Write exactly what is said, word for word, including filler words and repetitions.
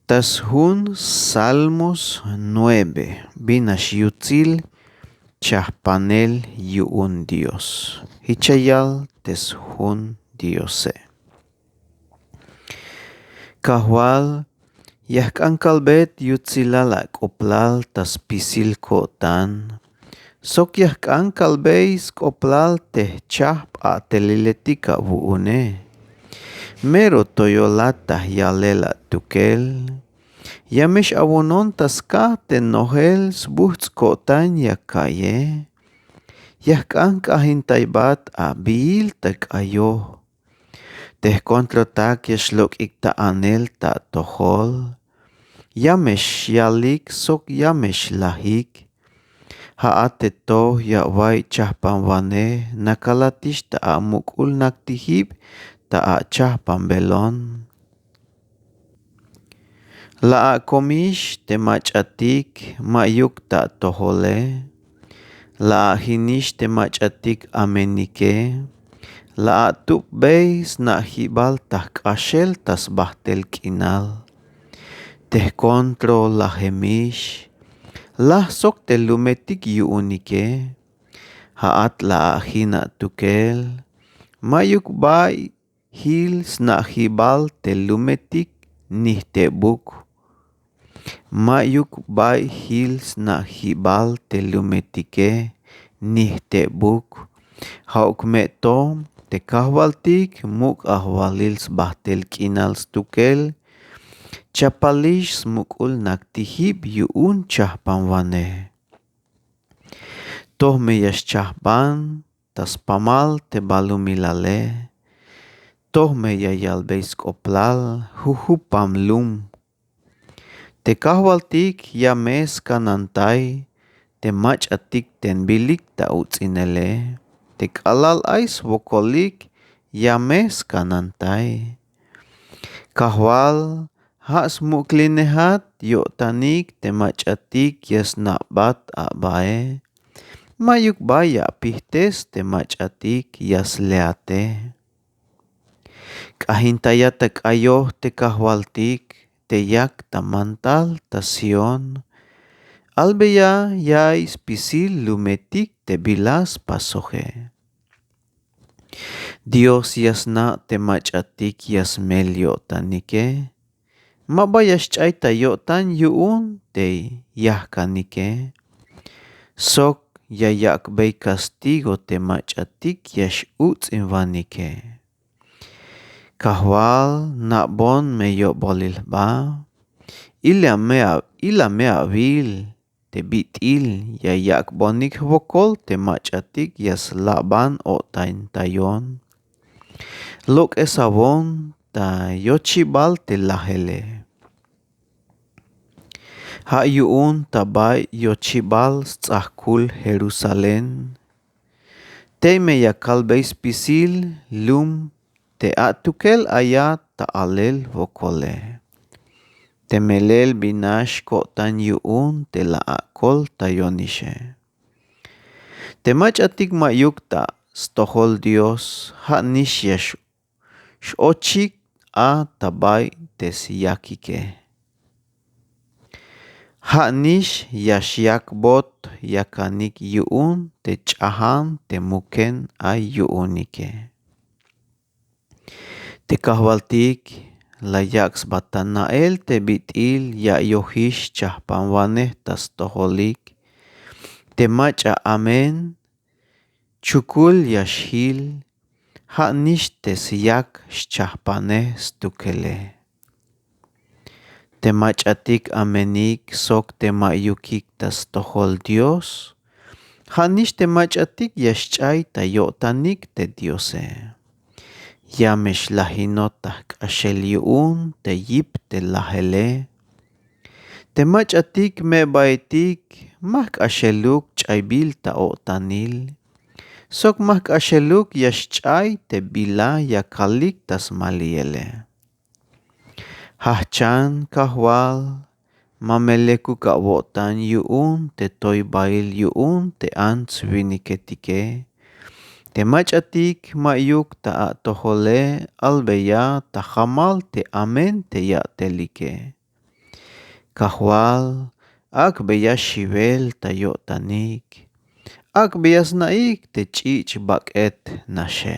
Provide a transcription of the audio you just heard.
Ta sjun Salmos nueve, bin nax yutsil chajpanel yu'un Dios. Jich ya yal te sjun Diose. Kajwal, ya jk'an kalbey yutsilal ak'oblal ta spisil ko'tan, sok ya jk'an kalbey sk'oblal te jchajp a'teliletik awu'une. Mero to yolat ta yalel atukel. Ya me x-awunon ta skaj te nojel sbujts' ko'tan ya ka'ye. Ya jk'an jk'ajintaybat abiil ta k'ayoj. Te jkontrotak ya xlok'ik ta anel ta atojol. Ya me xyalik sok ya me xlajik. Ja'at te toj ya awa'iy chajpanwanej, nakalatix ta amuk'ul naktijib ta achajpanbelon. La akomix te mach'atik ma'yuk ta atojole. La ajinix te mach'atik amenike. La atupbey sna'jibal ta jk'axel ta sbajtel k'inal. Te jkontrolajemix, laj sok te lumetik yu'unike. Ja'at la ajin atukel. Ma'yuk bay jil sna'jibal te lumetik nijtebuk. Ma'yuk bay jil sna'jibal te lumetike nijtebuk. Ja'uk me to te kajwaltik muk' ajwalil sbajtel k'inal stukel. Chapalix smuk'ul naktijib yu'un chajpanwanej. Toj me ya xchajpan ta spamal te balumilale. Toj me ya yalbey sk'oblal jujupam lum. Te kajwaltik ya me skanantay te mach'atik tenbilik ta uts'inele. Te k'alal ay swokolik ya me skanantay. Kajwal, ja' smuklinejat yo'tanik te mach'atik ya sna'bat abae. Ma'yuk bay ya apijtes te mach'atik ya sleate. K'ajintayat ta k'ayoj te kajwaltik te yak ta mantal ta Sión. Albeya ya'iy spisil lumetik te bila spasoje. Dios ya sna' te mach'atik ya smel yo'tanike. Ma ba ya xch'ay ta yo'tan yu'un te yajkanike. Sok ya yak'bey castigo te mach'atik ya x-uts'inwanike. Kajwal, na'bon me yo'bolil jba. Ila me a- ila me awil te bit'il ya yak'bonik jwokol te mach'atik ya slaban o'tantayon. Lok'esawon ta yochibal te lajele. Ja' yu'un ta bay yochibal sts'ajkul Jerusalén. Tey me ya kalbey spisil lum te a'tukel ayat ta alel wokole. Te melel bin nax ko'tan yu'un te la akoltayonixe. Te mach'atik ma'yuk ta stojol Dios ja' nix ya x- x-ochik a ta bay te syakike. Ja' nix ya xyakbot yakanik yu'un te ch'ajan te muken ay yu'unike. Te kajwaltik la yak' sba ta na'el te bit'il ya ayojix chajpanwanej ta stojolik. Te mach'a amen chukul ya xjil, ja' nix te syak xchajpanej stukele. Te mach'atik amenik sok te ma'yukik ta stojol Dios, ja' nix te mach'atik ya xch'ay ta yo'tanik te Diose. Ya me xlajinot ta jk'axel yu'un te yip te lajele. Te mach'atik me'baetik ma jk'axeluk ch'aybil ta o'tanil, sok ma jk'axeluk ya xch'ay te bila ya kalik ta smaliele. Jajchan Kajwal, ma me lekuk awo'tan yu'un te toybail yu'un te ants winiketike. Te mach'atik ma'yuk ta atojole albeya ta jamal te amen te ya'telike. Kajwal, ak'beya xiwel ta yo'tanik, ak'beya sna'ik te ch'ich' bak'et naxe.